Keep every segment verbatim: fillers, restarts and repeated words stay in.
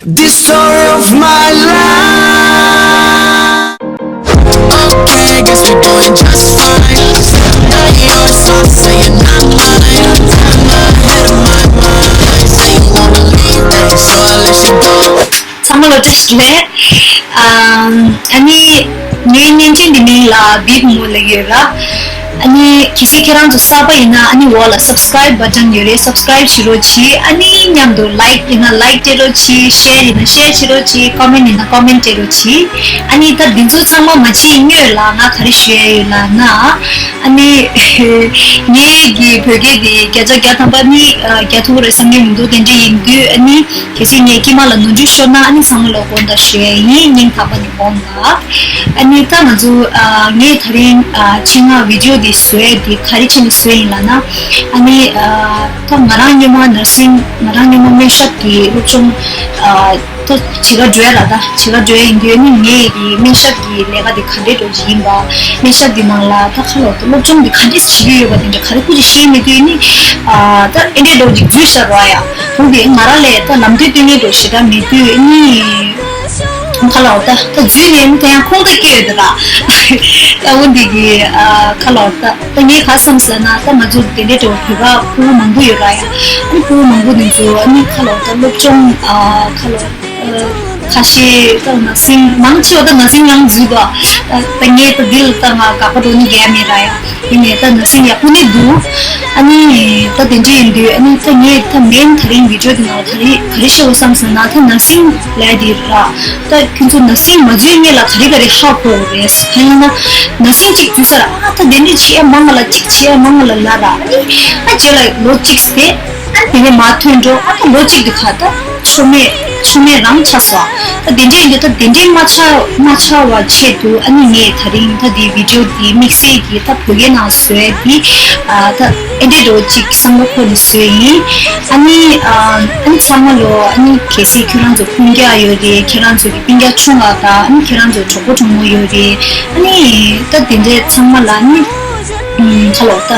This story of my life. Okay, guess we're doing just fine. Still not yours, so say you're not mine. Turn my head in my mind, say you won't believe that, so I let you go. ཚང་མ་ལ་བཀྲ་ཤིས་བདེ་ལེགས། ཨམ། ཨ་ནི་ངའི་བརྙན་འཕྲིན་འདི་མིང་ལ་བིབ་མོ་ལབ་ཡོད་ར། ཨ་ནི་གལ་སྲིད་ཁྱེད་རང་ཚོ་གསར་པ་ཡིན་ན་ཨ་ནི་འོག་ལ་སབ་སི་ཀ་རའིབ་བ་ཊན་ཡོད་རེད། སབ་སི་ཀ་རའིབ་བྱེད་རོགས་གྱིས། ཨ་ནི་མཉམ་དུ་ལའིཀ་ཡིན་ན་ལའིཀ་སྤྲད་རོགས་གྱིས། ཤེར་ཡིན་ན་ཤེར་བྱེད་རོགས་གྱིས། ཀོ་མེན་ཡིན་ན་ཀོ་མེན་སྤྲད་རོགས་གྱིས། ཨ་ནི་ད་འདི་ཚོ་ཚང་མ་མ་བྱེད་སྔོན་ལ་ང་ག་རེ་ཞུ་ཡ་ཡོད་ལབ་ན། ཨ་ནི་ངའི་གི་བོད་སྐད་དེ་བརྒྱ་ཆ་བརྒྱ་ཐམ་པ་ནི་རྒྱག་ཐུབ་ཀྱི་རེད་བསམ་གྱི་མི་འདུག་དེ་འདྲ་ཡིན་དུས་ཨ་ནི་གལ་སྲིད་ངའི་དཀྱིལ་མ་ལ་ནོར་འཁྲུལ་ཤོར་ན་ཨ་ནི་ཚང་མ་ལ་དགོངས་དག་ཞུ་ཡ་ཡིན། སྙིང་ཐག་པ་ནས་དགོངས་དག་ཨ་ནི་ད་ང་ཚོ་ཨ་ངས་ད་རིང་ཨ་ཆེད་མངགས་བི་ཌི་ཡོ་འདི་བཟོས་ཏེ་ག་རེ་བྱས་ནས་བཟོས་ཡིན་ལབ་ན། ཨ་ནི་ཨ་ད་ང་རང་སྔོན་མ་ནར་སིང་ང་རང་སྔོན་མ་སྨན་ཞབས་ཀྱི་སློབ་སྦྱོང་ཨ་ད་བྱེད་ག་འགྲོ་ཡ་ལ་ད་བྱེད་ག་འགྲོ་ཡ་ཡིན་དུས་ཨ་ནི་ངས་ཀྱི་སྨན་ཞབས་ཀྱི་ལས་ཀ་འདི་ག་འདྲས་འགྲོ་གི་ཡིན་པ། སྨན་ཞབས་འདི་ནང་ལ་ད་ཁ་ལོ་ད་སློབ་སྦྱོང་འདི་ག་འདྲས་བྱེད་ཀྱི་ཡོད་པ་དེ་འདྲ་ག་རེ་ཁུ་ཅི་ཤེས་མེད་དུས་ཨ་ནི་ཨ་ད་ཨེ་འདྲས་འགྲོ་ཅིག་འཛུལ་ཤར་བ་ཡ། ཁོང་གིས་ང་རང་ལས་ད་ལམ་སྟོན་སྟོན་མཁན་འགྲོ་ཞེ་དྲག་མེད་དུས་ཨ་ནི། ཁ་ལོ་ད་ད་འཛུལ་ནས་ནི་དེ་ཡང་ཁོང་ད་སྐྱེ་ཡོད་ད་ར། ད་འོ་འདི་གི་ཨ་ཁ་ལོ་ད་ད་ངས་ག་བསམ་ཟེར་ན་ད་ང་ཚོ་དེ་འདྲའི་འགྲོ་བོད་པ་ཕྲུ་གུ་མང་པོ་ཡོད་ར་ཡ། ཨ་ནི་ཕྲུ་གུ་མང་པོ་དེ་ཚོ་ཨ་ནི་ཁ་ལོ་ད་སློབ་སྦྱོང་ཨ་ཁ་ལོ་ཨ་ཁ་ཤས་ད་ནར་སིང་མང་ཆེ་བ་ད་ནར་སིང་ཡང་འཛུལ་བ། ད་ངས་ད་འདི་ལ་ད་ང་དགག་པ་འགྲོ་ནི་གལ་མེད་ར་ཡ། ཡིན་ནའི་ད་ནར་སིང་ཡག་པོ་ནི་འདུག་ཨ་ནི་ད་དེ་འདྲ་ཡིན་དུས་ཨ་ནི་ད་ངས་ད་མེན་ད་རིང་བི་ཌི་ཡོ་དེ་ནང་ལ་ག་རེ་ག་རེ་བཤད་དགོས་བསམ་ཟེར་ན་ད་ནར་སིང་ལས་དེ་ར། ད་ཁྱོད་ཚོ་ནར་སིང་མ་འཛུལ་སྔོན་ལ་ག་རེ་ག་རེ་ཧ་གོ་དགོས་རེད་ཟེར་ན། ནར་སིང་གཅིག་འཛུལ་ས་ར་ཨ་ད་དེ་འདྲ་བྱེད་ཡ་མང་ང་ལ་གཅིག་བྱེད་ཡ་མང་ང་ལ་ལ་ར་ཨ་ནི་ཨ་རྗེས་ལ་ལོ་གཅིག་ཟེར་ཨ་དེ་ནས་མ་ཐོན་འགྲོ་ཨ་ད་ལོ་གཅིག་དེ་ག་ད་ཆོ་མེད་ཆོ་མེད་རང་ཆགས་སོང་། ད་དེ་འདྲ་ཡིན་དུས་ད་དེ་འདྲའི་མ་ཆགས་མ་ཆགས་པ་ཆེད་དུ་ཨ་ནི་ངས་ད་རིང་ད་དེ་བི་ཌི་ཡོ་དེ་དམིགས་བསལ་གྱིས་ད་བོད་སྐད་ནང་བཟོས་ཏེ་ཨ་ད་ཨེ་འདྲའི་འགྲོ་གཅིག་བསམ་བློ་འཁོར་ནས་བཟོས་ཡིན། ཨ་ནི་ཨ་ཨ་ནི་ཚང་མ་ལོ་ཨ་ནི་གལ་སྲིད་ཁྱོད་རང་ཚོ་སྤུན་ཀྱག་ཡོད་རེད། ཁྱེད་རང་ཚོ་གི་སྤུན་ཀྱག་ཆུང་བ་དང་ཨ་ནི་ཁྱེད་རང་ཚོ་གྲོགས་པོ་གྲོགས་མོ་ཡོད་རེད། ཨ་ནི་ད་དེ་འདྲའི་ཚང་མ་ལ་ཨ་ནི་ཁ་ལོ་ད་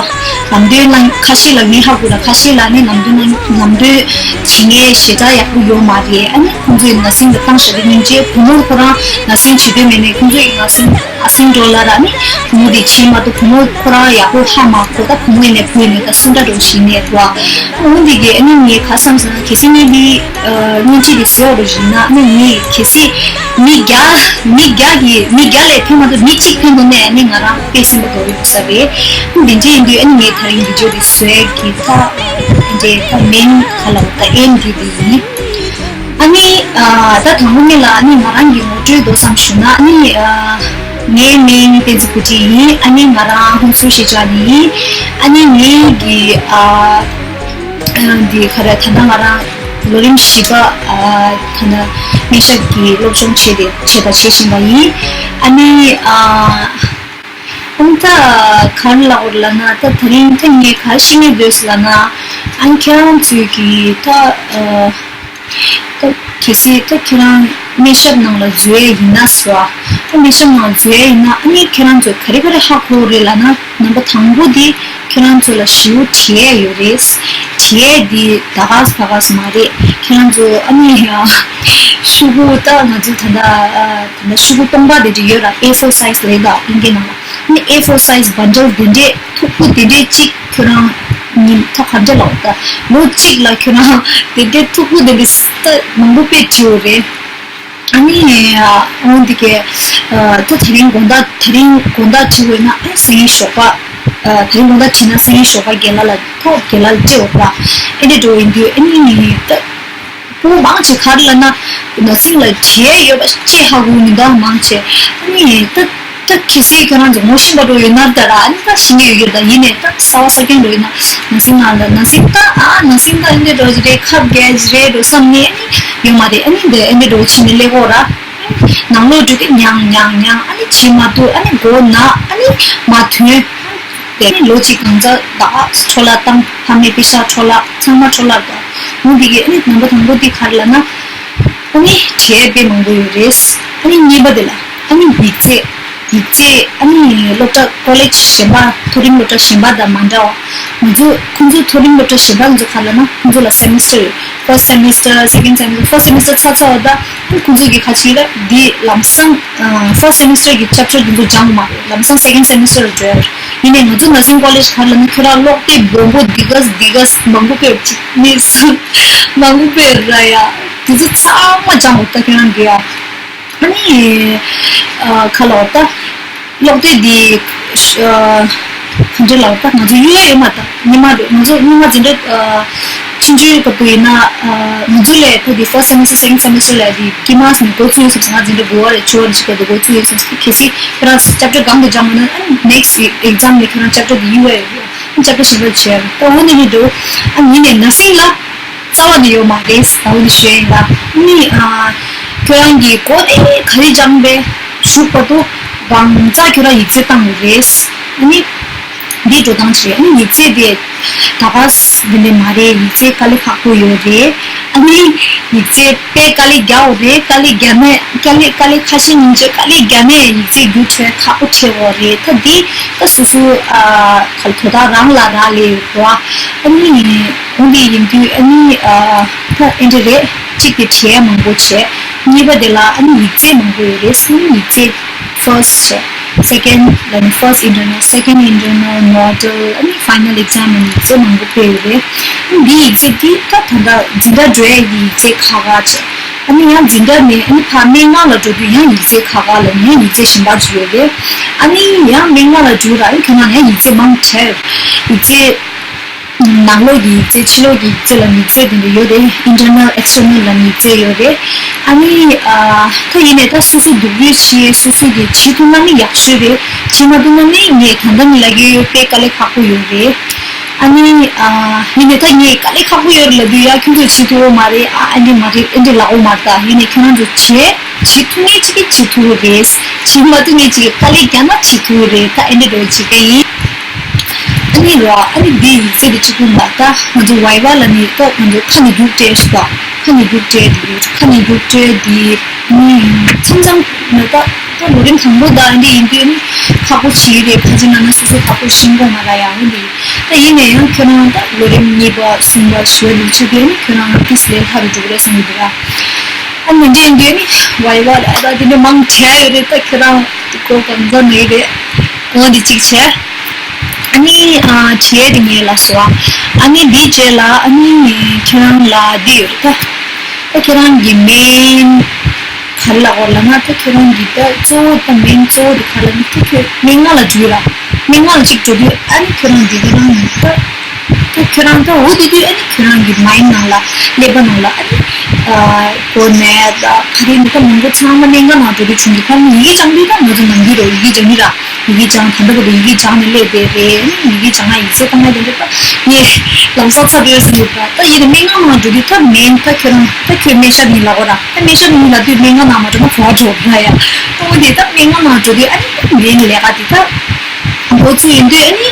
ལམ་སྟོན་གནང་ཁ་ཤས་ལ་ངས་ཧ་གོ་ད་ཁ་ཤས་ལ་ནི་ལམ་སྟོན་གནང་ལམ་སྟོན་བྱེད་མཁན་ཞེ་དྲག་ཡག་པོ་ཡོད་མ་རེད། ཨ་ནི་ཁོང་ཚོས་ནར་སིང་ལ་བཏང་ཞེ་དྲག་སྙིང་རྗེ། བུ་མོ་ཁོ་རང་ནར་སིང་བྱེད་འདོད་མེད་ནས་ཁོང་ཚོས་ནར་སིང་ཨ་སིང་འགྲོ་ལ་ར་ནི་བུ་མོ་དེ་བྱེད་མ་ཐུབ། བུ་མོ་ཁོ་རང་ཡག་པོ་ཧ་མ་གོ་ད་བུ་མོ་ཡིན་ནས་བུ་ཡིན་ནས་ད་སུ་འདྲ་འགྲོ་ཞིག་ནས་བ། འོ་འདི་གི་ཨ་ནི་ངས་ག་བསམ་ཟེར་ན་གལ་སྲིད་ནི་འདི་སྙིང་རྗེ་དེ་བཟོས་རོགས་ཞིག་ན་ཨ་ནི་ངས་གལ་སྲིད་མི་བརྒྱ་མི་བརྒྱ་གི་མི་བརྒྱ་ལས་ཕན་མ་ཐོགས་མི་གཅིག་ཕན་ཐོགས་ནས་ཨ་ནི་ང་རང་དཔེ་སེམས་པ་དོར་རེད་འདུག་ས་རེད། འདི་འདྲ་ཡིན་དུས་ཨ་ནི་ངས་ད་རིང་བི་ཌི་ཡོ་འདི་བཟོས་གི་ད་འདྲའི་ད་མེན་ག་ལ་བ་ད་ཨེམ་འདི་འདི་ཡིན། ཨ་ནི་ད་དང་པོ་ཉིད་ལ་ཨ་ནི་ང་རང་གི་ངོ་སྤྲོད་མདོ་ཙམ་ཞུ་ན་ཨ་ནི་ངའི་མིང་བསྟན་འཛིན་བུ་ཁྲིད་ཡིན། ཨ་ནི་ང་རང་ཧོན་སུར་གཞིས་ཆགས་ནས་ཡིན། ཨ་ནི་ངའི་གི་འདི་ག་རེ་ད་ལྟ་ང་རང་ལོ་རིམ་བཞི་པ་ད་ལྟ་སྨན་ཞབས་ཀྱི་སློབ་སྦྱོང་བྱས་ཏེ་བྱས་དང་བྱེད་བཞིན་པ་ཡིན། ཨ་ནི་ཨང་ད་ག་རེ་ལབ་དགོས་རེད་ལབ་ན་ད་ད་རིང་ད་ངས་ག་རེ་བཤད་སྙིང་འདོད་ཟེར་ལབ་ན་ཨང་ཁྱེད་རང་ཚོས་ཀྱི་ད་ད་གལ་སྲིད་ད་ཁྱེད་རང་སྨན་ཞབས་ནང་ལ་འཛུལ་ཡས་ཡིན་ན་ཟེར་བ། ད་སྨན་ཞབས་ནང་འཛུལ་ཡས་ཡིན་ན་ཨ་ནི་ཁྱེད་རང་ཚོས་ག་རེ་ག་རེ་ཧ་གོ་རེད་ལབ་ན་ནམ་པ་དང་པོ་དེ་ཁྱེད་རང་ཚོ་ལ་ཞེ་པོ་དྲི་ཡས་ཡོད་རེད། དྲི་ཡས་དེ་ད་ག་ས་ད་ག་ས་མ་རེད། ཁྱེད་རང་ཚོ་ཨ་ནི་ཤོག་གུ་ད་ང་ཚོ་ད་ལྟ་ད་ལྟ་ཤོག་གུ་སྟོང་པ་དེ་འདྲ་ཡོད་ར། ཨེ་ཕོར་སའིཛ་ལབ་ད་དབྱིན་སྐད་ནང་ལ། ཨ་ནི་ཨེ་ཕོར་སའིཛ་བན་ཌལ་དེ་འདྲས་མཐུག་པོ་དེ་འདྲས་གཅིག་ཁྱོད་རང་ཉིན་ཐོག་ག་འདྲས་ལོག་ད་ལོ་གཅིག་ལ་ཁྱོད་རང་དེ་འདྲས་མཐུག་པོ་དེ་འདྲས་ད་མང་པོ་དཔེ་བྲིས་ཡོད་རེད། ཨ་ནི་འོན་ཏེ་གས་ད་དེ་རིང་དགོང་དག་དེ་རིང་དགོང་དག་བྲིས་དགོས་ན་ཨ་སང་ཉིན་ཞོགས་པ་དེ་རིང་དགོང་དག་བྲིས་ན་སང་ཉིན་ཞོགས་པ་རྒན་ལགས་ལ་ཐོག་རྒན་ལགས་ལ་སྤྲད་འོ་ད་ཨེ་འདྲས་འགྲོ་ཡིན་དུས་ཨ་ནི་ད། ཕྲུ་གུ་མང་ཆེ་ག་རེ་ལབ་ན་ནར་སིང་ལ་དྲི་ཡས་ཡོད་པ་ཅེས་ཧ་གོ་མི་འདུག་མང་ཆེ། ཨ་ནི་ད་ད་གལ་སྲིད་ཁྱོད་རང་ཚོ་ངོ་ཤེས་པ་འགྲོ་ཡོད་ན་ད་ར་ཨ་ནི་ད་ཤེས་ཀྱི་ཡོད་ཀྱི་རེད། ད་ཡིན་ནའི་ད་གསར་པ་གསར་རྐྱང་འགྲོ་ཡོད་ན་ནར་སིང་ནང་ལ་ནར་སིང་ད་ཨ་ནར་སིང་ད་ཨ་འདྲས་འགྲོ་གི་རེད། ཁབ་རྒྱག་གི་རེད་འགྲོ་བསམ་ནས་ཨ་ནི་ཡོད་མ་རེད། ཨ་ནི་འདི་ཨ་འདྲས་འགྲོ་ཕྱིན་ནས་སླེབས་ཀྱི་ཡོད་ར། ནང་ལོགས་འགྲོ་དུས་ཉང་ཉང་ཉང་ཨ་ནི་བྱེད་མ་ཐུབ། ཨ་ནི་མགོ་ན་ཨ་ནི་མ་ཐོན། དེ་ནི་ལོ་གཅིག་གང་ཙམ་ད་འཕྲོ་བརླག་བཏང་། ཕ་མའི་པེ་ཤག་འཕྲོ་བརླག་ཚང་མ་འཕྲོ་བརླག་དང་། འོ་འདི་གི་ཨ་ནི་རྣམ་པ་དང་པོ་འདི་ག་རེ་ལབ་ན། ཨ་ནི་བྲེལ་དཔེ་མང་པོ་ཡོད་རེད། ཨ་ནི་གཉིས་པ་དེ་ལ་ཨ་ནི་ཡིག་ཚད། ཡིག་ཚད་ཨ་ནི་སློབ་གྲྭ་ཀོ་ལེཇ་གཞན་པ་མཐོ་རིམ་སློབ་གྲྭ་གཞན་པ་དང་མ་འདྲ་བ། ང་ཚོ་ཁོང་ཚོ་མཐོ་རིམ་སློབ་གྲྭ་གཞན་པ་ང་ཚོ་ག་རེ་ལབ་ན་ཁོང་ཚོ་ལ་སེ་མི་སི་ཊར་ཡོད། first semester, second semester, first semester ཚར་ཚར་བ་ད་ཁོང་ཚོ་གི་ཁ་ཅིག་ལ་འདི་ལམ་སང་first semester གི་chapter དེ་ཚོ་སྦྱང་དགོས་མ་རེད། ལམ་སང་second semester ལ་འགྲོ་ཡ་རེད། ཡིན་ནའི་ང་ཚོ་nursing college ག་རེ་ལབ་ན་ཁྱོད་རང་ཀློག་དེབ་མང་པོ་འདི་ག་འདི་ག་མང་པོ་དཔེ་ནི་མང་པོ་དཔེ་ར་ཡ། དེ་ཚོ་ཚང་མ་སྦྱང་དགོས་ད་ཁྱོད་རང་གི་ཡ། ཨ་ནི་ཨ་ཁ་ལོ་ད་ཀློག་དེབ་འདི་ཨ་ག་འདྲ་ལབ་ད་ང་ཚོ་གཡུག་ཡ་ཡོད་མ་ད་ཉི་མ་རེད། ང་ཚོ་སྔོན་མ་འཛིན་གྲྭ་ཨ་ཆུང་ཆུང་སྐབས་དུ་ཡིན་ན་ཨ་ང་ཚོ་ལས་ད་འདི་first semester second semester ལས་འདི་དཀྱིལ་མ་ནས་འགོ་ཚུགས་ཡོད་ཟེར་ང་འཛིན་གྲྭ་དགུ་པ་རེད། བཅུ་པ་རེད་ཅིག་སྐབས་དུ་འགོ་ཚུགས་ཡོད་ཟེར། གལ་སྲིད་ཁྱོད་རང་chapter གང་དུ་སྦྱངས་ཡོད་ན་ཨ་ནི་next exam ལས་ཁྱོད་རང་chapter འདི་གཡུག་ཡ་ཡོད་རེད། chapter གཞན་པ་བྱས་རེད། ད་འོ་ནི་ནི་འགྲོ་ཨ་ནི་ཡིན་ནའི་nursing ལ་རྩ་བ་ནས་ཡོད་མ་རེད། ད་འོ་ནི་ཞུ་ཡ་ཡིན་ད། ཨ་ནི་ཨ་ཁྱོད་རང་གི་གོ་གནས་ག་རེ་སྦྱངས་པའི་གཞུག་བར་དུ་གང་ཙམ་ཁྱོད་རང་ཡིག་ཚད་བཏང་དགོས་རེད། ཨ་ནི་འདི་འགྲོ་སྟངས་ཅིག་རེད། ཨ་ནི་ཡིག་ཚད་དེ་ད་ག་ས་འདི་འདྲ་མ་རེད། ཡིག་ཚད་དཀའ་ལས་ཁག་པོ་ཡོད་རེད། ཨ་ནི་ཡིག་ཚད་དཔེ་དཀའ་ལས་རྒྱག་དགོས་རེད། དཀའ་ལས་རྒྱག་ནས་དཀའ་ལས་དཀའ་ལས་ཁ་ཤས་ཉིན་བྱས་དཀའ་ལས་རྒྱག་ནས་ཡིག་ཚད་རྒྱུགས་འཕྲོད་ཁག་པོ་འཕྲད་དགོས་རེད། ད་འདི་ད་སོ་སོ་ཨ་ག་ལ་དོ་བདག་རང་ལ་རག་ལས་ཡོད་རེད་བ། ཨ་ནི་འོང་དེ་ཡིན་དུས་ཨ་ནི་ཨ་ད་ཨེ་འདྲ་རེད། གཅིག་དེ་བྲིས་ཡ་མང་པོ་བྱས། གཉིས་པ་དེ་ལ་ཨ་ནི་ཡིག་ཚད་མང་པོ་ཡོད་རེད། ཨ་ནི་ཡིག་ཚད་first བྱས། second ལ་ནི་first internal, second internal, model ཨ་ནི་final exam ལ་ནི་ཡིག་ཚད་མང་པོ་ཕུལ་ཡོད་རེད། ཨ་ནི་འདི་ཡིག་ཚད་འདི་ད་ད་ལྟ་འཛིན་གྲྭ་འགྲོ་ཡ་གི་ཡིག་ཚད་ཁག་ཁག་བྱས། ཨ་ནི་ཡང་འཛིན་གྲྭ་ནས་ཨ་ནི་ཕར་སྨན་ཁང་ལ་འགྲོ་དུས་ཡང་ཡིག་ཚད་ཁག་ཁག་ལ་ནི་ཡང་ཡིག་ཚད་གཞན་པ་ཅིག་ཡོད་རེད། ཨ་ནི་ཡང་སྨན་ཁང་ལ་འགྲོ་ར་ཨ་ནི་ཁྱོད་རང་ནས་ཡིག་ཚད་མང་དྲགས། ཡིག་ཚད་ནང་ལོགས་ཀྱི་ཡིག་ཚད་ཕྱི་ལོགས་ཀྱི་ཡིག་ཚད་ལ་ནི་ཡིག་ཚད་དེ་འདྲ་ཡོད་རེད། internal external ལ་ནི་ཡིག་ཚད་ཡོད་རེད། ཨ་ནི་ཨ་ད་ཡིན་ནའི་ད་སོ་སོ་སྡུག་རུས་བྱས་སོ་སོ་གིས་བྱེད་ཐུབ་ན་ནི་ཡག་ཤོས་རེད། བྱེད་མ་ཐུབ་ན་ནི་ངས་ད་ལྟ་ནི་ལབ་ཀྱི་ཡོད། དཔེ་དཀའ་ལས་ཁག་པོ་ཡོད་རེད། ཨ་ནི་ཨ་ཡིན་ནའི་ད་ངས་དཀའ་ལས་ཁག་པོ་ཡོད་རེད་ལབ་དུས་ཡ་ཁྱོད་ཚོས་བྱེད་ཐུབ་ཀྱི་མ་རེད། ཨ་ཨ་འདྲ་མ་རེད། ཨེ་འདྲ་ལབ་ཀྱི་མ་རེད། ད་ཡིན་ནའི་ཁྱོད་རང་ཚོ་བྱེད་བྱེད་ཐུབ་མཁན་ཅིག་གིས་བྱེད་ཐུབ་ཀྱི་རེད། བྱེད་མ་ཐུབ་མཁན་ཅིག་གིས་དཀའ་ལས་རྒྱག་ན་བྱེད་ཐུབ་ཀྱི་རེད། ད་ཨེ་འདྲ་འདྲ་བོ་བྱེད་མཁན་ཡིན། ཨ་ནི་ར་ཨ་ནི་འདི་ཡིག་ཚད་དེ་གཅིག་པུ་མ་ད་ང་ཚོ་viva ལ་ནི་ད་ང་ཚོ་ཁ་ནས་རྒྱུགས་སྤྲད་ཤག་ཁ་ནས་རྒྱུགས་སྤྲད་དེ་ཁ་ནས་རྒྱུགས་སྤྲད་དེ་མཚམས་མཚམས་ནས་ད་ད་ལོ་རིམ་དང་པོ་ད་འདི་ཡིན་དུས་ནི་ཁག་པོ་ཞིག་རེད། ཁ་ཅིག་ན་ན་སོ་སོ་ཁག་པོ་ཤེས་དགོས་མ་ར་ཡང་འདི་ད་ཡིན་ན་ཡང་ཁྱོད་རང་ད་ལོ་རིམ་གཉིས་པ་གསུམ་པ་བཞི་པ་དེ་ཚོ་དེ་ནི་ཁྱོད་རང་ཏིས་ལས་ལྷ་རུ་འགྲོ་གི་རེད་བསམ་གི་འདུག་ར། ཨ་ནི་འདི་འདི་ནི་viva ལ་ཨ་ད་འདི་འདྲ་མང་ཆེ་ཡོད་རེད། ད་ཁྱོད་རང་གོ་གང་འདྲ་ནས་རེད། འོ་འདི་གཅིག་བྱས། ཨ་ནི་ཨ་བྲིས་དེ་ངས་ལ་སོ། ཨ་ནི་འདི་རྗེས་ལ་ཨ་ནི་ཁྱོད་རང་ལ་འདི་ཡོད་རེད་ད། ད་ཁྱོད་རང་གི་main ག་རེ་ལབ་དགོས་ལབ་ན་ད་ཁྱོད་རང་གི་ད་གཙོ་བོ་ད་main གཙོ་བོ་དེ་ག་རེ་ལབ་ན་ད་ཁྱོད་སྨན་ཁང་ལ་འགྲོ་ར། སྨན་ཁང་ལ་གཅིག་འགྲོ་དུས་ཨ་ནི་ཁྱོད་རང་འདི་ག་རང་ཡིན་ད། ད་ཁྱོད་རང་ད་འོ་དེ་དུས་ཨ་ནི་ཁྱོད་རང་གི་mind ནང་ལ་ཀླད་པ་ནང་ལ་ཨ་ནི་ཨ་གོ་ནས་ད་ག་རེ་ནི་ད་མང་པོ་ཚང་མ་སྨན་ཁང་ནང་འགྲོ་དུས་བྱུང་གི་ཕར་ནི་ཡི་གེ་སྦྱང་དུས་ད་ང་ཚོ་ནམ་རྒྱུན་རེད་ཡི་གེ་སྦྱང་གི་ར། ཡི་གེ་སྦྱང་ད་ལྟ་བར་དུ་ཡི་གེ་སྦྱང་ནས་སླེབས་པ་རེད། ཨ་ནི་ཡི་གེ་སྦྱང་ན་ཡིག་ཚད་བཏང་ཡ་དེ་འདྲ་ད་ངས་ལམ་སང་ཚར་འགྲོ་ཡ་ཟིན་འདུག་ད་ད་ཡིན་ནའི་སྨན་ཁང་ནང་འགྲོ་དུས་ད་main ད་ཁྱོད་རང་ད་ཁྱོད་སྨན་ཞབས་ཡིན་ལབ་དགོས་ར། ད་སྨན་ཞབས་ཡིན་ལབ་དུས་སྨན་ཁང་ནང་མ་འགྲོ་ན་གོ་བ་འགྲོ་ར་ཡ། ད་འོ་དེ་ད་སྨན་ཁང་ནང་འགྲོ་དུས་ཨ་ནི་main ལས་ཀ་དེ་ད། འགོ་ཚུགས་ཡིན་དུས་ཨ་ནི་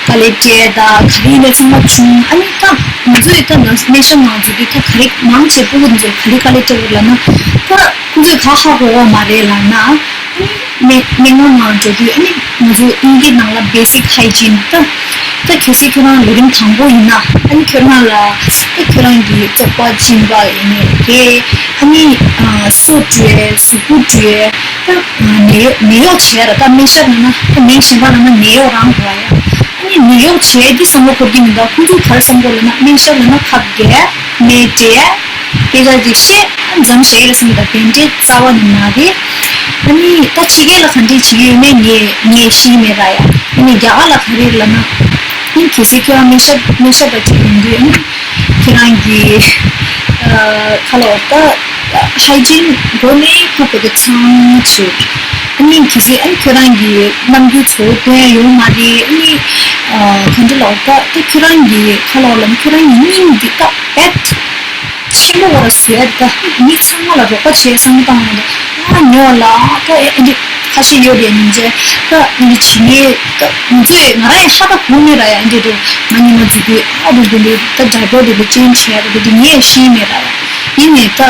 དཀའ་ལས་སྤྲད་ད་ག་རེ་ཡིན་ན་ཚང་མ་བྱུང་། ཨ་ནི་ད་ང་ཚོ་ཡི་ད་ནང་སྨན་ཞབས་ནང་འཛུལ་དུས་ད་ག་རེ་མང་ཆེ་སྤུ་གུ་འདི་ཚོར་ག་རེ་དཀའ་ལས་སྤྲད་དགོས་ལབ་ན། ད་ཁོང་ཚོས་ག་ཧ་གོ་བ་མ་རེད་ལབ་ན། ཨ་ནི་སྨན་སྨན་ཁང་ནང་འགྲོ་དུས་ཨ་ནི་ང་ཚོ་དབྱིན་སྐད་ནང་ལ་basic hygiene ད་ད་གལ་སྲིད་ཁྱོད་རང་ལོ་རིམ་དང་པོ་ཡིན་ན་ཨ་ནི་ཁྱོད་རང་ལ་ད་ཁྱོད་རང་གི་བཙོག་པ་སྦྱིན་པ་ཡིན་ནའི་རེད། ཨ་ནི་སོ་བཀྲུས་གཟུགས་པོ་བཀྲུས་ད། ནད་གཡོག་ནད་གཡོག་བྱས་ར་ད་སྨན་ཞབས་ལ་ན་ད་ནད་གཞན་པ་ལ་ན་ནད་གཡོག་རང་དགོས་ཡ། ཨ་ནི་ནད་གཡོག་བྱས་འདི་བསམ་བློ་འཁོར་གྱི་མི་འདུག་ཁོང་ཚོས་ག་རེ་བསམ་གྱི་ཡོད་ལབ་ན་སྨན་ཞབས་ལ་ན་ཁབ་རྒྱག་སྨན་སྤྲད་སྐད་ཆ་ཅིག་བཤད་ཨ་མཚམས་བཞག་གི་རེད་བསམ་གྱི་འདུག་དེ་འདྲའི་རྩ་བ་ནས་མ་རེད། ཨ་ནི་ད་ཕྱི་རྒྱལ་ལ་ག་འདྲས་བྱེད་ཀྱི་ཡོད་མེད་ངས་ངས་ཤེས་ཀྱི་མེད་ར་ཡ། ཨ་ནི་རྒྱ་གར་ལ་ག་རེ་ལབ་ན་ཨ་ནི་གལ་སྲིད་ཁྱོད་རང་སྨན་ཞབས་སྨན་ཞབས་པ་ཅིག་ཡིན་དུས་ཨ་ནི། ཁྱེད་རང་གི་ཁ་ལོ་ད་hygiene སྒོ་ནས་ཁ་བོ་གི་ཚང་ཚུད། ཨ་ནི་གལ་སྲིད་ཨ་ནི་ཁྱོད་རང་གི་རྣམ་འགྱུར་ཚོ་སྟོན་ཡ་ཡོད་མ་རེད། ཨ་ནི་ག་འདྲ་ལོ་ད་ད་ཁྱོད་རང་གི་ཁ་ལོ་ལ་ཁྱོད་རང་གི་སྙིང་འདི་ད་bad ཆེན་པོ་བོ་ར་བཟོས་ད་མི་ཚང་མ་ལ་རོགས་པ་བྱས་བསམ་བློ་བཏང་ཡོང་ད་ཨ་ཉོ་ལ་ད་ཨ་ནི་ཁ་ཤས་ཡོད་རེད། ཉིན་བྱས་ད་ཨ་ནི་བྱེད་ངེས་ད་ང་ཚོས་ང་རང་ཡང་ཧ་ད་གོ་མེད་ར་ཡ། ཨ་འདྲ་འདྲ་ང་ཉི་མ་འཛུལ་དུས་ཨ་འདྲ་འདྲ་འདྲ་ད་diaper དེ་འདྲ་change བྱས་ད་འདི་ངས་ཤེས་མེད་ར་ཡ། ཡིན་ནའི་ད་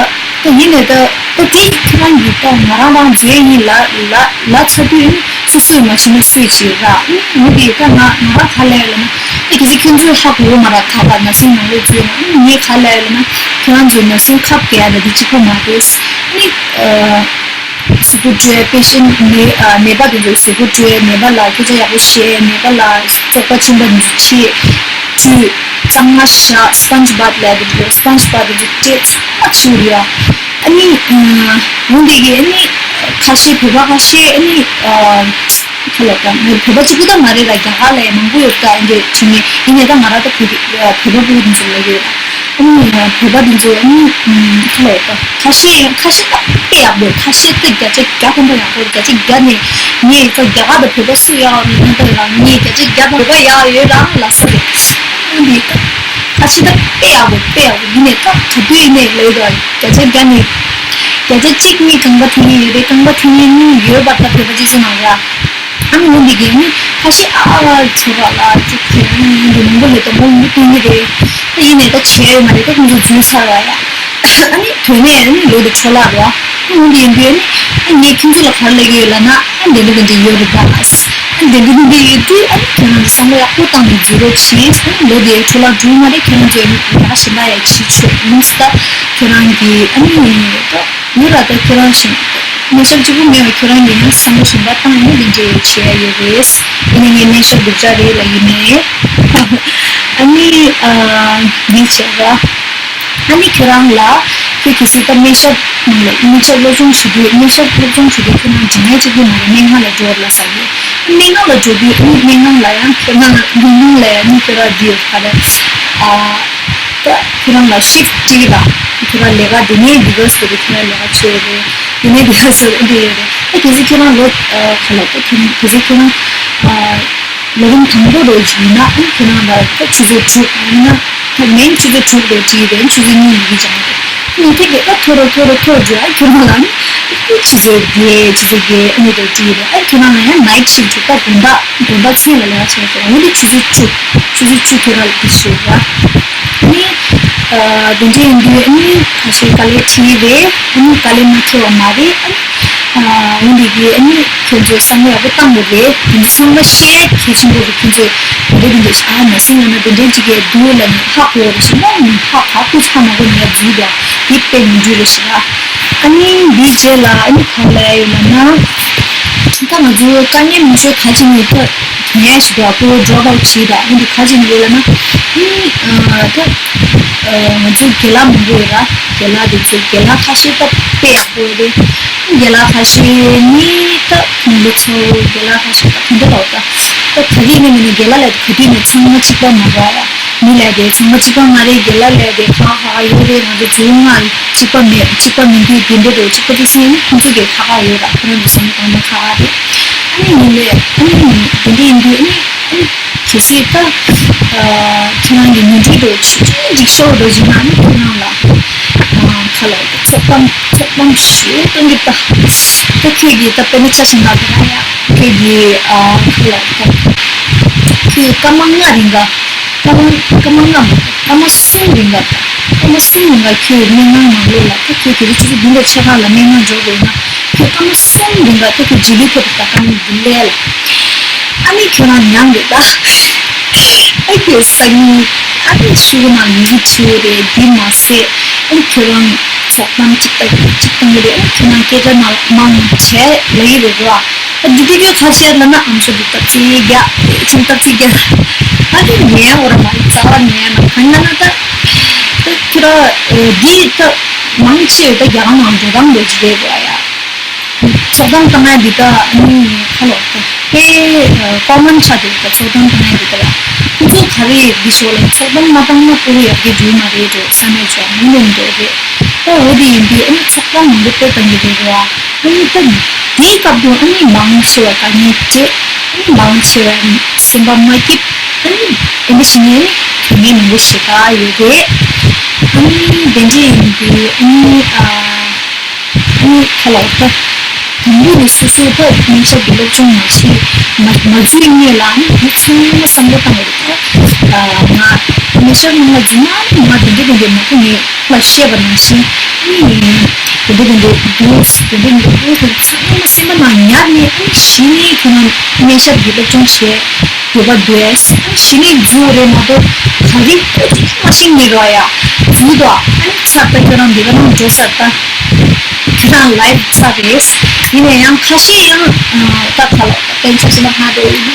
ད་ཡིན་ནའི་ད་ད་དེ་ཁྱེད་རང་གིས་ད་ང་རང་རང་མཛད་ཡིན་ལ་ལ་ལ་ཚ་དུས་སོ་སོས་མ་བྱེད་ན་སུས་བྱེད་ར། ཨ་ནི་མི་དེ་ད་ང་ང་རང་ག་ལས་ལ་ན། གལ་སྲིད་ཁྱོད་ཚོས་ཧ་གོ་མ་ར་ཁ་པར་ནར་སིང་ནང་ལོགས་ཚུད་ན་ངས་ག་ལབ་ཡོད་ལབ་ན། ཁྱོད་རང་ཚོས་ནར་སིང་ཁབ་གས་ཡ་ད་འདི་གཅིག་པོ་མ་རེད། ཨ་ནི་ཨ་གཟུགས་པོ་བཀྲུས་པེ་ཤན་ནད་ཨ་ནད་པ་དེ་ཚོའི་གཟུགས་པོ་བཀྲུས། ནད་པ་ལ་སྐད་ཆ་ཡག་པོ་བཤད། ནད་པ་ལ་བཙོག་པ་གཅིན་པ་དེ་ཚོ་ཕྱིས། བཀྲུས། གཙང་མ་བཞག་སྤོན་ཇི་བཱཐ་ལབ་དེ་འདུག་སྤོན་ཇི་བཱཐ་དེ་ཚོ་སྤྲད་ཚང་མ་བྱས་ཡོད་ཡ། ཨ་ནི་ཨ་འོ་འདི་གི་ཨ་ནི་ཁ་ཤས་བོད་པ་ཁ་ཤས་ཨ་ནི་ཨ། ཁ་ལོ་ཀ་ངས་བོད་པ་གཅིག་པུ་ད་མ་རེད་ད། རྒྱ་གར་ལ་ཡང་མང་པོ་ཡོད་ད། ཨ་འདྲས་བྱུང་ནས་ཡིན་ནའི་ད་ང་རང་ད་བོད་བོད་པ་བོད་པ་འདི་ཚོ་ལ་ཡོད་ད། ཨ་ནི་བོད་པ་འདི་ཚོ་ཨ་ནི་ཁ་ལོ་ཀ་ཁ་ཤས་ཡང་ཁ་ཤས་ད་དཔེ་ཡག་པོ། ཁ་ཤས་ད་བརྒྱ་ཆ་བརྒྱ་ཐམ་པ་ཡག་པོ། བརྒྱ་ཆ་བརྒྱ་ནས་ངས་ད་རྒྱ་གར་ད་བོད་པ་སུ་ཡག་ཡོད་ན་ད་ཡོད་ར། ངས་བརྒྱ་ཆ་བརྒྱ་ད་བོད་པ་ཡག་ཡོད་ར་ལ་སུ་རེད། ཨ་ནི་ད་ཁ་ཤས་ད་དཔེ་ཡག་པོ་དཔེ་ཡག་པོ་ཡིན་ནའི་ད་ག་དུས་ཡིན་ནའི་ལོས་ད་བརྒྱ་ཆ་བརྒྱ་ནས་བརྒྱ་ཆ་གཅིག་གཉིས་རྐང་པ་འཐེན་མཁན་ཡོད་རེད། རྐང་པ་འཐེན་མཁན་གཉིས་ཡོད་པ་ད་བོད་པ་སྤྱི་ཚོགས་ནང་ཡ། ཨ་ནི་འོ་འདི་གི་ནི་ཁ་ཤས་ཨ་ཨ་ཚོ་ར་ལ་ཅིག་ཁྱེད་རང་ཡིན་འདི་མང་པོ་ལས་དང་མོ་མི་སྟོན་གི་རེད། ད་ཡིན་ནའི་ད་བྱས་ཡོད་མ་རེད། ད་ཁོང་ཚོ་འཛུལ་ཚར་བ་ཡ། ཨ་ནི་དོན་ནས་ཨ་ནི་ལོ་དེ་འཕྲོ་བརླག་རོ། ཨ་འོ་འདི་ཡིན་དུས་ཨ་ནི་ཨ་ངས་ཁྱོད་ཚོ་ལ་ག་རེ་ལབ་ཀྱི་ཡོད་ལབ་ན། ཨ་འདི་འདྲ་འདི་འདྲ་ཡོད་རེད་ད། ཨ་འདི་འདྲ་འདི་འདྲ་ཡོད་དུས་ཨ་ནི་ཁྱེད་རང་ཚོ་བསམ་བློ་ཡག་པོ་བཏང་ནས་འཛུལ་རོགས་གྱིས། ཨ་ནི་ལོ་དེ་འཕྲོ་བརླག་འགྲོ་གི་མ་རེད། ཁྱེད་རང་ཚོ་ཨ་ནི་ཡག་གཞན་དག་ཡག་བྱེད་ཆོག་ཡིན་ད། ཁྱེད་རང་གི་ཨ་ནི་ད། ཡུལ་ལ་ད་ཁྱོད་རང་བཞིན། སྨན་ཞབས་གཅིག་པུ་མེད་པ་ཁྱོད་རང་གིས་ཡང་བསམ་བློ་གཞན་པ་བཏང་ཡིན་ན་དེ་འདྲའི་བྱེད་ཡ་ཡོད་རེད། ཡིན་ན་ངས་སྨན་ཞབས་སྡུག་ཅག་རེད་ལབ་ཀྱི་མེད། ཨ་ནི་ཨ་འདི་བྱས་ར། ཨ་ནི་ཁྱོད་རང་ལ་ཁྱོད་གལ་སྲིད་ད་སྨན་ཞབས་ནང་ལ་སྨན་ཞབས་སློབ་སྦྱོང་བྱེད་དུས་སྨན་ཞབས་སློབ་སྦྱོང་བྱེད་དུས་ཁྱོད་རང་འབྲི་མཁན་གཅིག་པུ་མ་རེད། སྨན་ཁང་ལ་འགྲོ་ལ་ཟ་གི། སྨན་ཁང་ལ་འགྲོ་དུས་ཨ་ནི་སྨན་ཁང་ལ་ཡང་ཁྱོད་རང་སྨན་ཁང་ལ་ཡང་ཨ་ནི་ཁྱོད་རང་འདི་ཡོད་ག་རེད། ཨ། ད་ཁྱོད་རང་ལ་ཤིཕ་ཊི་གཅིག་དང་ཁྱོད་རང་ལས་ཀ་དེ་ནས་འདི་ག་སོ་རེད། ཁྱོད་རང་ལས་ཀ་བྱེད་རེད། དེ་ནས་འདི་ག་སོ་རེད། འདི་ཡོད་རེད། ད་གལ་སྲིད་ཁྱོད་རང་ལོ་ཨ་ག་ལ་ད་ཁྱོད་རང་གལ་སྲིད་ཁྱོད་རང་ཨ་ལོ་རིམ་དང་པོ་རེད་ཡིན་ན་ཨ་ཁྱོད་རང་ལ་ད་ཆུ་ཚོད་དྲུག་ཡིན་ན་ད་མིན་ཆུ་ཚོད་དྲུག་རེད་བྲིས་རེད། ཆུ་ཚོད་གཉིས་ཡི་གེ་སྦྱང་རེད། ཁྱོད་ནས་ཐད་ཀར་ད་མཐོ་རུ་མཐོ་རུ་མཐོ་རུ་འགྲོ། ཨ་ཁྱོད་རང་ལ་ནི་ཆུ་ཚོད་བརྒྱད་ཆུ་ཚོད་བརྒྱད་ཨ་ནི་རེད་བྲིས་རེད། ཨ་ཁྱོད་རང་ལ་ཡང་ནའིཊ་ཤིཕ་ཊི་ད་དགོང་དག་དགོང་དག་མཚན་ལ་ལས་ཀ་བྱེད་དགོས། འོན་ཏེ་ཆུ་ཚོད་བཅུ་ཆུ་ཚོད་བཅུ་ཁྱོད་རང་ལ་འདི་བྱེད་དགོས། ཨ་ནི་ཨ་དེ་འདྲ་ཡིན་དུས་ཨ་ནི་ཁ་ཤས་དཀའ་ལས་ཁྲིད་རེད། ཨ་ནི་དཀའ་ལས་མ་ཁྲིད་པ་མ་རེད། ཨ་ནི་ཨ་འོན་ཏེ་གི་ཨ་ནི་ཁྱོད་ཚོས་བསམ་བློ་ཡག་པོ་བཏང་དགོས་རེད། དེ་འདྲ་ཚང་མ་བཤད་གལ་ཆེན་པོ་རེད། ཁྱོད་ཚོས་དེ་འདྲ་དེ་འདྲ་ཨ་ནར་སིང་ལབ་ན་དེ་འདྲ་ཅིག་གི་འདུག་ལབ་ནས་ཧ་གོ་རེད་ཤི་མོ་ཧ་ག་ཀུ་ཆ་མ་གོ་ནས་འཛུལ་དང་དེ་དཔེ་མི་འགྲུལ་རེད་ཤི་ར། ཨ་ནི་འདིའི་རྗེས་ལ་ཨ་ནི་ག་ལ་ཡོད་ལབ་ན། ད་ང་ཚོའི་དཀའ་ངལ་མང་ཤོས་ག་ཅི་ནས་ཐོན་ཐོན་ཡ་ཞིག་འདུག་ཨ་ཁོ་ཌོབ་ཨའུཊ་བྱས་དང་ཨ་ནི་ག་ཅི་ནས་ཡོད་ལབ་ན། ཨ་ནི་ད་ང་ཚོའི་རྒན་ལགས་མང་པོ་ཡོད་ར། རྒན་ལགས་དེ་ཚོ་རྒན་ལགས་ཁ་ཤས་ད་དཔེ་ཡག་པོ་ཡོད་རེད། རྒན་ལགས་ཁ་ཤས་ནི་ད་ཁོང་ཚོ་ཚོ་རྒན་ལགས་ཁ་ཤས་ད་ག་འདྲ་ལབ་ད། ད་ག་དུས་ནས་མིན་ན་རྒན་ལགས་ལ་ག་དུས་ནས་ཚང་མ་གཅིག་པ་མ་རེད་ཡ། མི་ལབ་དེ་ཚང་མ་གཅིག་པ་མ་རེད། རྒན་ལགས་ལབ་དེ་ཁག་ཁག་ཡོད་རེད། ང་ཚོ་ཚོའི་ང་གཅིག་པ་མེད། གཅིག་པ་མིན་དུས་དེ་འདྲ་རེད། གཅིག་པ་དེ་སེམས་ནི་ཁོང་ཚོ་གི་ཁག་ཁག་ཡོད་ར། ཁོ་རང་ཚོ་སེམས་ནི་གང་མང་ཁག་ཁག་རེད། ཨ་ནི་ཡིན་ལས་ཨ་ནི་དེ་འདྲ་ཡིན་དུས་ཨ་ནི་ཨ་ནི་གལ་སྲིད་ད་ཁྱེད་རང་གི་ཉིན་རེ་རེ་ཆུ་ཆུ་འགྲིག་ཤོར་འགྲོ་བྱུང་ན་ཨ་ནི་ཁྱེད་རང་ལ་ཁ་ལ་ཚོགས་གཏམ་ཚོགས་གཏམ་ཞུ་གཏོང་གི་ད། ད་ཁྱོད་ཀྱིས་ད་དཔེར་ན་ཆ་བཞག་ན་དེ་ན་ཡ་ཁྱོད་ཀྱིས་ཁ་ལ་ད་ཁྱོད་སྐར་མ་ལྔ་རིང་ག་སྐར་མ་སྐར་མ་ལྔ་མ་སྐར་མ་གསུམ་རིང་ག་སྐར་མ་གསུམ་རིང་ག་ཁྱོད་སྨན་ཁང་ནང་ལོགས་ལ་ད་ཁྱོད་དེ་རིང་ཆུ་ཚོད་བདུན་དང་ཕྱེད་ཀ་ལ་སྨན་ཁང་འགྲོ་དགོས་ན་ཁྱོད་སྐར་མ་གསུམ་རིང་ག་ད་ཁྱོད་འཇིགས་ལུས་ཐོབ་ད་སྐར་མ་བདུན་ལས་ལ་ཨ་ནི་ཁྱོད་རང་ཉམས་རེད་ད། ཨ་ཁྱོད་སང་ཉིན་ཨ་ནི་ཤུགས་ནང་ཡི་གེ་བྲིས་རེད། འདི་མ་ཟད་ཨ་ནི་ཁྱོད་རང་ཚོགས་གཏམ་གཅིག་ལྟ་གཅིག་གཏོང་གི་རེད། ཨ་ནི་ཁྱོད་རང་སྐད་ཆ་མང་མང་བྱས་ལབ་ཀྱི་རེད་རོ། ཨ་འདི་དུས་ཁྱོད་ཁ་བཤད་ལབ་ན་ཨམ་ཤོ་འདི་ལྟ་ཅི་རྒྱ་ཅིང་ལྟ་ཅི་རྒྱ། ཨ་ནི་ངའི་འོ་ར་མ་རྩ་བ་ནས་ན་གང་ན་ན་ད་ད་ཁྱོད་ར་འདི་ད་མང་ཆེ་ད་རྒྱ་གར་ནང་འགྲོ་སྟངས་འདྲ་ཅིག་རེད་རོ་ཡ། ཚོགས་གཏམ་བཏང་ཡ་འདི་ད་ཨ་ནི་ཁ་ལོ་ད་དཔེ་ཀོ་མན་ཆགས་འདུག་ད་ཚོགས་གཏམ་བཏང་ཡ་འདི་ད་ཡ། ཁོ་ཚོ་ག་རེ་འདི་ཤོག་ལ་ཚོགས་གཏམ་མ་བཏང་ན་ཁོ་རེ་ཡག་གི་འགྲུལ་མ་རེད་འགྲོ་ས་མེད་ཆོག་མི་ལོན་འགྲོ་རེད། ད་འོ་དེ་ཡིན་དུས་ཨ་ནི་ཚོགས་གཏམ་མང་པོ་དཔེ་བཏང་གི་རེད་ར། ཨ་ནི་ད་དེའི་སྐབས་དུ་ཨ་ནི་མང་ཆེ་བ་དཀའ་ངལ་འཕྲད། ཨ་ནི་མང་ཆེ་བ་སེམས་པ་མ་སྐྱིད། ཨ་ནི་ཨ་ནི་ཕྱི་ནས་ཨ་ནི་དོན་ངན་མང་པོ་ཞེ་དྲག་ཡོད་རེད། ཨ་ནི་དེ་འདྲ་ཡིན་དུས་ཨ་ནི་ཨ། ཨ་ནི་ཁ་ལོ་ད། དང་པོ་ནས་སོ་སོ་ད་སྨན་ཞབས་ཀྱི་སློབ་སྦྱོང་མ་བྱས་མ་མ་འཛུལ་སྔོན་ལ་ཨ་ནི་དེ་ཚང་མ་བསམ་བློ་བཏང་བ་རེད་ད། ང་སྨན་ཞབས་ནང་ལ་འཛུལ་ན་ཨ་ནི་ང་དེ་འདྲ་དེ་འདྲ་མ་ཐུབ་ངས་ཁོ་ལ་བཤད་པ་ནང་བཞིན་ཨ་ནི་དེ་འདྲ་དེ་འདྲ་འདུག་དེ་འདྲ་དེ་འདྲ་འདུག་ཚང་མ་སེམས་པ་ནང་ཉར་ནས་ཨ་ནི་གཞི་ནས་ཁྱོད་རང་སྨན་ཞབས་ཀྱི་སློབ་སྦྱོང་བྱས། བོད་པ་འདུག་ཨེ། གཞི་ནས་འཛུལ་རེད་མ་གཏོགས་ག་རེ་ཁོ་ཚོ་མ་ཤེས་ནི་རོ་ཡ། འཛུལ་དོ། ཨ་ནི་ཚར་ད་ཁྱོད་རང་འདི་ག་ནང་འགྲོ་ཚར་ད། ཁྱོད་རང་ལའིབ་ཚར་རེད། ཡིན་ན་ཡང་ཁ་ཤས་ཡང་ད་ཁ་ལོ་དཔལ་འབྱོར་སེམས་པ་སྔ་འགྲོ་ཡིན།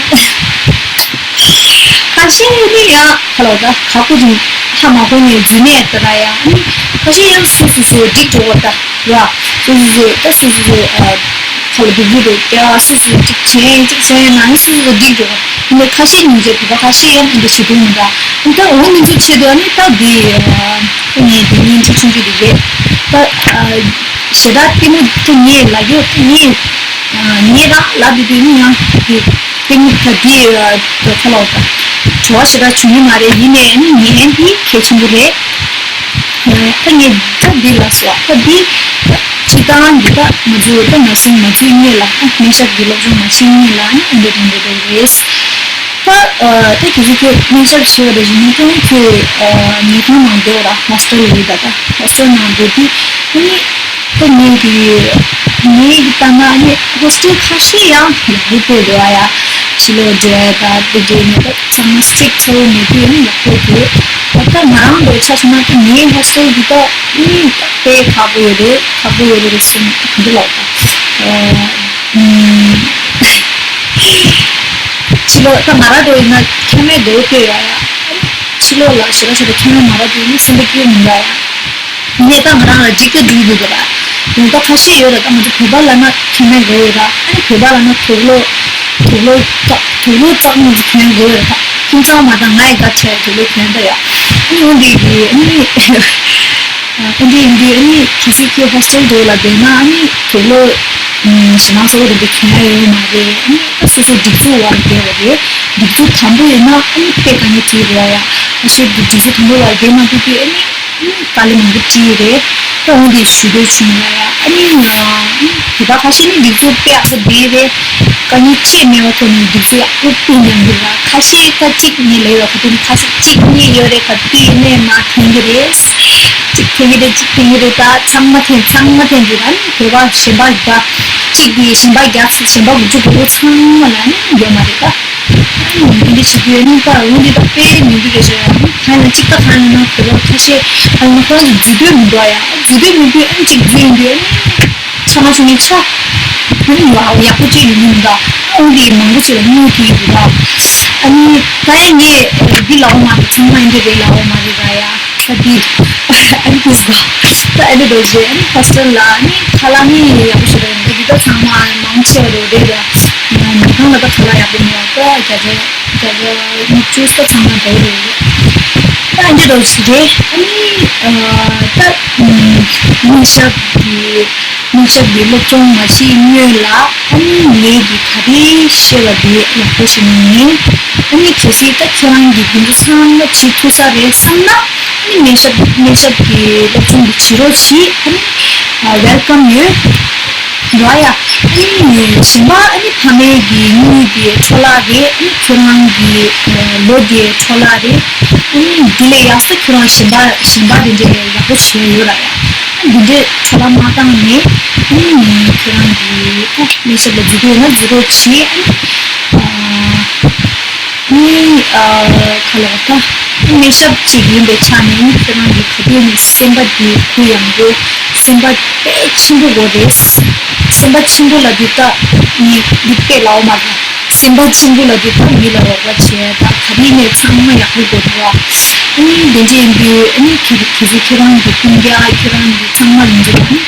ཁ་ཤས་ནི་ཡང་ཁ་ལོ་ད་ཁ་ཁོ་ཅིག་ཧ་མ་གོ་ནས་འཛུལ་ནས་ད་ར་ཡ། ཨ་ནི་ཁ་ཤས་ཡང་སུ་སུ་སུ་འགྲིག་འགྲོ་བ་ད་ར། སུ་སུ་སུ་ད་སུ་སུ་སུ་ཁ་ལོ་འགྲིག་འགྲིག་འགྲོ་ཀྱ་སུ་སུ་སུ་འགྲིག་བྱས་འགྲིག་བྱས་ན་ནི་སུ་སུ་སུ་འགྲིག་འགྲོ་བ། འདི་ཁ་ཤས་ཉིན་བྱེད་བུ་ག་ཁ་ཤས་ཡང་འདི་ཞིག་འདུག་མི་འདྲ། ད་འོ་མི་འདུག་ཆེད་དུ་ཨ་ནི་ད་འདི་ངས་འདི་ཉིན་ཁྲི་ཆུང་གི་འདི་རེད། ད་ཞེ་དྲག་ལྟད་མོ་ད་ངས་ལ་ཡོད་ད་ངས་ངས་ད་ལབ་འདི་འདི་ནི་ཡང་འདི་ལྟད་མོ་ད་འདི་ད་ཁ་ལོ་ད་བྲོ་བ་ཞེ་དྲག་བྱུང་གི་མ་རེད། ཡིན་ནའི་ཨ་ནི་ངས་འདི་གལ་ཆེན་པོ་རེད། ད་ངས་ད་འདི་ལ་སོགས་ད་འདི་ད་སྤྱི་བཏང་འདི་ད་ང་ཚོ་ད་ནར་སིང་མ་འཛུལ་སྔོན་ལ་ཨ་སྨན་ཞབས་ཀྱི་སློབ་སྦྱོང་མ་བྱེད་སྔོན་ལ་ཨ་ནི་འདི་དང་འདི་འདྲ་རེད། ད་ད་ཁྱེད་ཚོ་ཁྱོད་སྨན་ཞབས་བྱེད་པ་དང་ཡིན་ན་ད་ཁྱོད་ཉལ་ཁང་ནང་བསྡད་པ་ར་ཧོ་སི་ཊེལ་ཡོད་ད། ད་ཧོ་སི་ཊེལ་ནང་བསྡད་དུས་ཨ་ནི། ད་ངས་དེ་ངས་ཀྱི་ལྟ་ན་ནི་ཧོ་སི་ཊེལ་ཁ་ཤས་ཡང་ཡག་པོ་སྤོས་འདུག་ཨ་ཡ། ཕྱི་ལོགས་འགྲོ་ཡ་ད་དེ་འདྲའི་ནི་ད་ཚང་མ་སི་ཊིག་ཚ་བོ་མེད་དུས་ནི་ཡག་པོ་འདུག་ད་ང་རང་འདྲ་ཆ་བཞག་ན་ད་ངའི་ཧོ་སི་ཊེལ་འདི་ད་ནི་ད་དཔེ་ཁག་པོ་ཡོད་རེད། ཁག་པོ་ཡོད་རེད་ཟེར་ནས་ད་ག་འདྲ་ལབ་ད། ཕྱི་ལོགས་ད་ང་རང་འདྲ་ཡིན་ན་ཁེ་མེད་འདྲ་བོ་སྤོས་ཡོད་ཨ་ཡ། ཕྱི་ལོགས་ལ་ཞེ་དྲག་ཞེ་དྲག་ཁེ་མེད་མ་རག་དུས་ནི་སེམས་པ་སྐྱིད་པོ་མི་འདུག་ཨ་ཡ། ངས་ད་ང་རང་ལ་འགྲིག་ད་འགྲིག་འདུག་ག་ལ། ཡང་ད་ཁ་ཤས་ཡོད་ལ་ད་ང་ཚོ་བོད་པ་ལབ་ན་ཁེ་མེད་དགོས་ཡོད་ད། ཨ་ནི་བོད་པ་ལབ་ན་དུག་ལོག་དུག་ལོག་ཙག་དུག་ལོག་ཙག་ང་ཚོ་གྱོན་དགོས་ཡོད་ད། ཁྱིམ་ཚང་མ་དང་ང་ཡི་དགའ་ཆེ་དུག་ལོག་གྱོན་ད་ཡ། ཨ་ནི་འོ་འདི་གི་ཨ་ནི་ཨ་འདི་ཡིན་དུས་ཨ་ནི་གལ་སྲིད་ཁྱེད་ཧོ་སི་ཊེལ་འདྲ་བོ་ལ་བསྡད་ན་ཨ་ནི་དུག་ལོག་ཞེ་མ་སོགས་རེ་འདི་གྱོན་ཡ་ཡོད་མ་རེད། ཨ་ནི་ད་སོ་སོ་སྒྲིག་འཛུགས་བར་བསྡད་པ་རེད། སྒྲིག་འཛུགས་དམ་པོ་ཡོད་ན་ཨ་ནི་དཔེ་དཀའ་ངལ་འཕྲད་རེད་བ་ཡ། ཨ་ཤེ་འདི་སྒྲིག་འཛུགས་དམ་པོ་བར་བསྡད་མ་ཐུབ་དུས་ཨ་ནི། དཀའ་ལས་མང་པོ་འཕྲད་ཀྱི་རེད། ད་འོ་འདི་ཞུ་འདོད་བྱུང་ཡ་ཡ། ཨ་ནི་བོད་པ་ཁ་ཤས་ནི་སྒྲིག་འཛུགས་དཔེ་ཡག་ས་བསྡད་རེད། དཀའ་ངལ་ཅི་མེད་པ་ཐོག་ནས་སྒྲིག་འཛུགས་ཡག་པོ་སྤུས་ཉམས་ཀྱི་ར། ཁ་ཤས་ད་གཅིག་གཉིས་ལས་ཡོད་ཁ་ཐུག་ནི་ཁ་ཤས་གཅིག་གཉིས་ཡོད་རེད། ཁ་དེ་ནས་མ་ཐོན་གྱི་རེད། གཅིག་ཐོན་གྱི་རེད། གཅིག་ཐོན་གྱི་རེད། ད་ཚང་མ་ཐོན་ཚང་མ་ཐོན་གྱི་ར། ཨ་ནི་བོད་པ་གཞན་པ་རྒྱ་གཅིག་གིས་གཞན་པ་རྒྱ་གཞན་པ་དགུ་བཅུ་གོ་གོ་ཚང་མ་ལ་ཨ་ནི་ཡོད་མ་རེད་ད། འདི་འདྲ་བྱེད་རྒྱུ་ཡོད་ན་ད་འོ་འདི་ད་དཔེ་མི་འདུག་རེད་ཤག་ཡ། ཧ་ལམ་གཅིག་ད་ཧ་ལམ་ན་བོད་པ་ཁ་ཤས་ཧ་ལམ་ཁོ་རང་ཚོ་འཛུལ་འདོད་མི་འདུག་ཨ་ཡ། འཛུལ་འདོད་མི་འདུག་ཨ་ནི་གཅིག་འཛུལ་ཡོང་དུས་ཨ་ནི་ཆ་མ་བྱུང་ནས་ཆ་ཨ་ནི་ཡག་ཡག་པོ་ཅིག་ཡོང་གི་མི་འདུག་ཨ་འོ་འདི་མང་པོ་ཅིག་ལ་སྙིང་ཐིག་གི་འདུག་ཨ་ནི་ད་ཡ་ངས་འདི་ལའོ་མ་རེད། ཚང་མ་འདི་རེད་ལའོ་མ་རེད་ར་ཡ། ད་འདི་ཨ་ནི་ཁུ་སི་ད་ཨ་ནི་རྡོ་རྗེ་ཨ་ནི་ཧོ་སི་ཊེལ་ལ་ཨ་ནི་ཁ་ལག་ནི་ཡག་པོ་ཞིག་རེད། འདི་འདི་ད་ཚང་མ་མང་ཆེ་བ་རེད་རེད་ཡ། ཉལ་ཁང་ལ་ད་ཁ་ལག་ཡག་པོ་མེད་པ་ད་རྒྱ་ཆ་རྒྱ་ཆ་ཉི་ཤུ་ད་ཚང་མ་འདྲ་བོ་རེད། ད་འདི་རྡོ་རྗེ་རེད། ཨ་ནི་ད་སྨན་ཞབས་ཀྱི་སྨན་ཞབས་ཀྱི་སློབ་སྦྱོང་མ་བྱེད་སྔོན་ལ་ཨ་ནི་ངས་ཀྱི་ག་རེ་བཤད་པ་དེ་ཡག་པོ་ཞིག་ཉན། ཨ་ནི་གལ་སྲིད་ད་ཁྱེད་རང་གིས་དེ་ཚོ་ཚང་མ་བྱེད་ཐུབ་ས་རེད་བསམ་ན་ཨ་ནི་སྨན་ཞབས་སྨན་ཞབས་ཀྱི་སློབ་སྦྱོང་དེ་བྱེད་རོགས་བྱེད། ཨ་ནི་ཝེལ་ཀམ་ཡོད་ར་ཡ། ཨ་ནི་གཞན་པ་ཨ་ནི་ཕ་མའི་གི་དངུལ་དེ་འཕྲོ་བརླག་རེད། ཨ་ནི་ཁྱེད་རང་གི་ལོ་དེ་འཕྲོ་བརླག་རེད། ཨ་ནི་དེ་ལས་ཡག་ས་ཁྱེད་རང་གཞན་པ་གཞན་པ་དེ་འདྲས་ཡག་པོ་བྱས་ཡོད་ར་ཡ། འདི་འདྲའི་འཕྲོ་བརླག་མ་བཏང་ནས་ཨ་ནི་ངས་ཁྱེད་རང་གི་ཨ་སྨན་ཞབས་ལ་འཛུལ་འདོད་ན་འཛུལ་རོགས་བྱེད། ཨ་ནི་ཨ་ནི་ཨ་ག་ལ་བ་ད་སྨན་ཞབས་ཅིག་ཡིན་པའི་ཆ་ནས་ཨ་ནི་ཁྱེད་རང་གི་ག་དུས་ནས་སེམས་པ་འདི་གུ་ཡངས་པོ་སེམས་པ་དཔེ་ཆེན་པོ་དགོས་རེད། སེམས་པ་ཆེན་པོ་ལ་འདི་ལྟ་ནི་འདི་དཔེ་ལའོ་མ་རེད། སེམས་པ་ཆེན་པོ་ལ་འདི་ལྟ་མི་ལ་རོགས་པ་བྱས་ད་ག་རེ་ནས་ཚང་མ་ཡག་པོ་དགོས་འདུག་ཨ་ནི་དེ་འདྲ་ཡིན་དུས་ཨ་ནི་ཁྱེད་ཁྱེད་ཚོ་ཁྱེད་རང་གི་སྤུན་ཀྱག་ཁྱེད་རང་གི་ཚང་མ་ཡིན་འདུག་ཨ་ནི་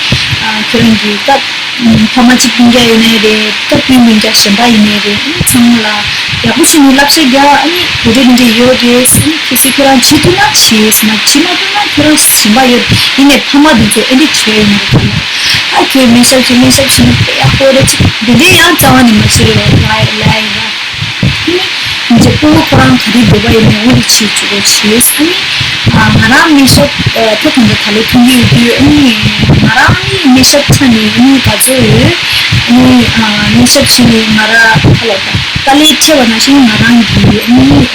ཁྱེད་རང་གི་སྐབས་ཕ་མ་གཅིག་སྤུན་ཀྱག་ཡིན་ནའི་རེད། སྐབས་སྤུན་སྤུན་ཀྱག་གཞན་པ་ཡིན་ནའི་རེད། ཨ་ནི་ཚང་མ་ལ་ཡག་པོ་བྱས་ནས་བསླབ་བྱ་རྒྱག་ཨ་ནི་དེ་འདྲ་དེ་འདྲ་ཡོད་རེད། ཨ་ནི་ཁྱེད་ཚོ་ཁྱེད་རང་བྱེད་ཐུབ་ན་བྱེད་ཟེར་ན་བྱེད་མ་ཐུབ་ན་ཁྱེད་རང་གཞན་པ་ཡོད། ཡིན་ནའི་ཕ་མ་འདི་ཚོ་ཨེ་འདྲ་བྱས་ཡོད་མ་རེད་ད་ལ། ཨ་ཁྱོད་སྨན་ཞབས་བྱེད་སྨན་ཞབས་བྱེད་ན་དཔེ་ཡག་པོ་རེད། ཅིག་འདི་འདྲའི་ཡང་རྩ་བ་ནས་མ་བྱེད་རེད་བ། ལ་ལ་ཡིན་ར། ཨ་ནི་ང་ཚོ་སྤོ་བོ་ཁོ་རང་ག་རེ་འདོད་པ་ཡོད་ན་འོ་རེ་བྱེད་བཅུག་རོགས་བྱེད། ཨ་ནི་ང་རང་སྨན་ཞབས་ད་ད་ལྟ་ག་ལེ་ཐོན་གྱི་ཡོད་དུས་ཨ་ནི་ང་རང་ནི་སྨན་ཞབས་ཆ་ནས་ཨ་ནི་ག་ཚོད་ཡོད། ཨ་ནི་སྨན་ཞབས་བྱས་ནས་ང་རང་ཁ་ལོ་ད་དཀའ་ལས་འཕྲད་པ་ནང་བཞིན་ང་རང་གི་ཨ་ནི་འདི་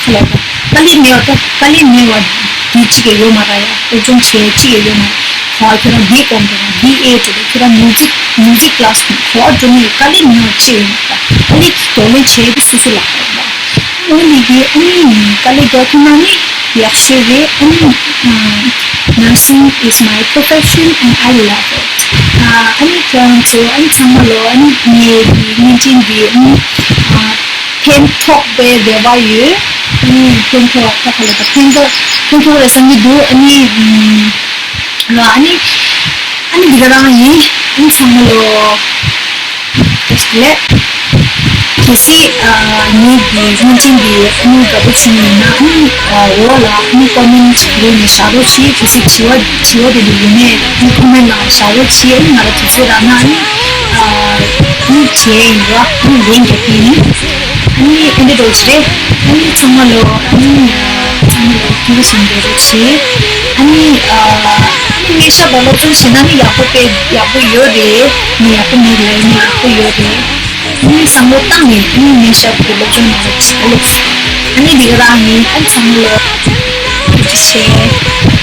ཁ་ལོ་ད་དཀའ་ལས་མེད་པ་ད་དཀའ་ལས་མེད་པ་འདི་གཅིག་ཡང་ཡོད་མ་རེད་ཡ། སློབ་སྦྱོང་བྱས་གཅིག་ཡང་ཡོད་མ་རེད། ག་བ་ཁྱོད་རང་འདི་སྐོར་འགྲོ་ན་འདི་ཨེ་འགྲོ་ན་ཁྱོད་རང་མིའུ་ཛིག་མིའུ་ཛིག་ཀླ་སི་ག་བ་འགྲོ་ནས་དཀའ་ལས་མེད་པ་གཅིག་ཡང་ཡོད་མ་རེད། དཀའ་ལས་ཀྱི་གདོང་ལེན་བྱས་ཏེ་སོ་སོ་ལ་ཧ་ཡོད་མ་ འོ་ལེ་གི་ཨ་ནི་དཀའ་ལས་རྒྱག་ཐུབ་ན་ནི་ཡག་ཤོས་རེད། ཨ་ནི་ཨ་nursing is my profession and I love it. ཨ་ནི་ཁྱེད་རང་ཚོ་ཨ་ནི་ཚང་མ་ལོ་ཨ་ནི་ངའི་གི་བརྙན་འཕྲིན་འདི་ཨ་ནི་ཨ་ཕན་ཐོགས་པའི་རེ་བ་ཡོད། ཨ་ནི་ཕན་ཐོགས་ད་ག་ལ་ད་ཕན་ཐོགས་ཕན་ཐོགས་རེད་བསམ་གྱི་འདུག་ཨ་ནི་ཨ་ནི་ཨ་ནི་འདི་ག་རང་ཡིན། ཨ་ནི་ཚང་མ་ལོ། བཀྲ་ཤིས་བདེ་ལེགས། གལ་སྲིད་ཨ་ངེད་ཀྱི་བརྙན་འཕྲིན་འདི་ཨ་ནི་དགའ་པོ་བྱུང་ཡོད་ན་ཨ་ནི་ཨ་འོག་ལ་ཨ་ནི་ཀོ་མེན་ཊི་རེ་ནས་བཞག་རོགས་གྱིས། གལ་སྲིད་དྲི་བ་དྲི་བ་དེ་འདྲ་ཡོད་ན་ཨ་ནི་ཀོ་མེན་ཊི་ནང་བཞག་རོགས་གྱིས། ཨ་ནི་ང་ལ་དུས་ཚོད་རག་ན་ཨ་ནི་ཨ་ཨ་ནི་བྱས་ཡིན་ར། ཨ་ནི་ལན་རྒྱག་གི་ཡིན། ཨ་ནི་ཨེ་འདྲ་འདྲ་བོ་ཞིག་རེད། ཨ་ནི་ཚང་མ་ལོ་ཨ་ནི་ཚང་མ་ལོ་ཐུགས་རྗེ་ཆེ་འདྲ་བོ་བྱས། ཨ་ནི་ཨ་ནི་སྨན་ཞབས་ལ་སློབ་སྦྱོང་བྱས་ན་ནི་ཡག་པོ་དཔེ་ཡག་པོ་ཡོད་རེད། ནི་ཡག་པོ་མེད་རེད། ནི་ཡག་པོ་ཡོད་རེད། ནི་བསམ་བློ་བཏང་ནས་ནི་སྨན་ཞབས་ཀྱི་སློབ་སྦྱོང་གནང་རོགས་བྱེད་ཨ་ལེ། ཨ་ནི་འདི་ག་རང་ཡིན། ཨ་ནི་ཚང་མ་ལོ་ཐུགས་རྗེ་ཆེ།